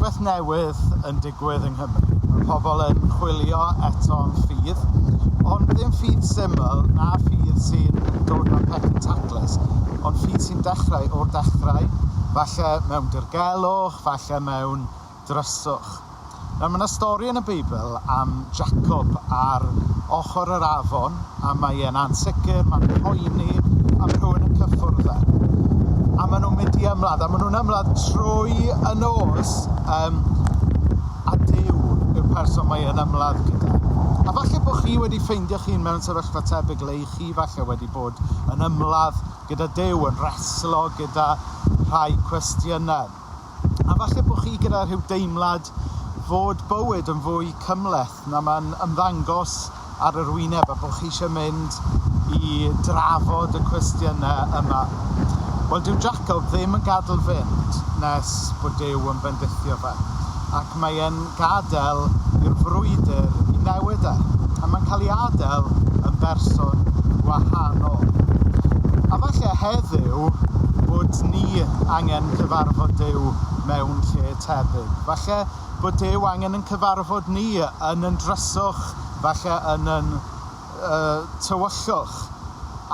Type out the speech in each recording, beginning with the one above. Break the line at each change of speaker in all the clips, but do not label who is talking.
rhywbeth newydd yn digwydd yng Nghymru. Mae pobl yn chwilio eto am ffydd, ond ddim ffydd syml na ffydd sy'n dod mewn pecyn taclus, ond ffydd sy'n dechrau o'r dechrau, falle mewn dirgelwch, falle mewn dryswch. Nawr, mae 'na stori yn y Beibl am Jacob ar ochr yr afon, a mae e'n ansicr, mae'n poeni, a mae rhywun yn cyffwrdd e. A maen nhw'n mynd i ymladd, a maen nhw'n ymladd trwy y nos, um, a Duw yw'r person mae e'n ymladd gyda. A falle bod chi wedi ffeindio'ch hun mewn sefyllfa tebyg le i chi falle wedi bod yn ymladd gyda Duw, yn reslo gyda rhai cwestiynau. A falle bod chi gyda rhyw deimlad fod bywyd yn fwy cymhleth na mae'n ymddangos ar yr wyneb a bod chi eisiau mynd i drafod y cwestiynau yma. Wel, dyw Jacob ddim yn gadael fynd nes bod Duw yn bendithio fe. Ac mae e'n gadael i'r frwydr i newid e. A mae'n cael ei adael yn berson gwahanol. A falle heddiw bod ni angen cyfarfod Duw mewn lle tebyg. Falle bod Duw angen yn cyfarfod ni yn yn dryswch, falle yn yn tywyllwch.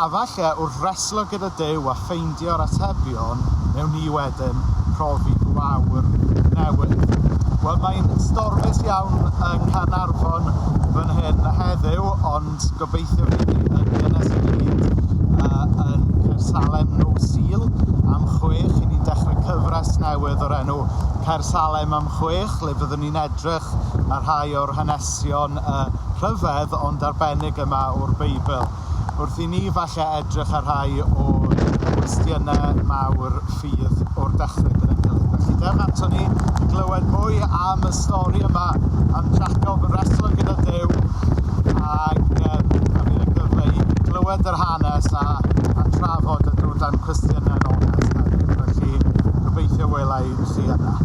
A falle wrth reslo gyda Duw a ffeindio'r atebion, newn ni wedyn profi gwawr newydd. Wel, mae'n stormus iawn yng Nghaernarfon fan hyn heddiw, ond gobeithio fydd hi yn gynnes i gyd yn Caersalem nos Sul am 6:00. I ni'n dechrau cyfres newydd o'r enw Caersalem am 6:00, le fyddwn ni'n edrych ar rhai o'r hanesion rhyfedd ond arbennig yma o'r Beibl, wrth i ni falle edrych ar rhai o gwestiynau mawr ffydd o'r dechrau gyda'n gilydd. Felly dewch ato ni i glywed mwy am y stori yma am Jacob yn reslo gyda Duw ac a fydd yn gyfle i glywed yr hanes a trafod a dod â'n cwestiynau'n onest hefyd. Felly gobeithio wela i chi yna.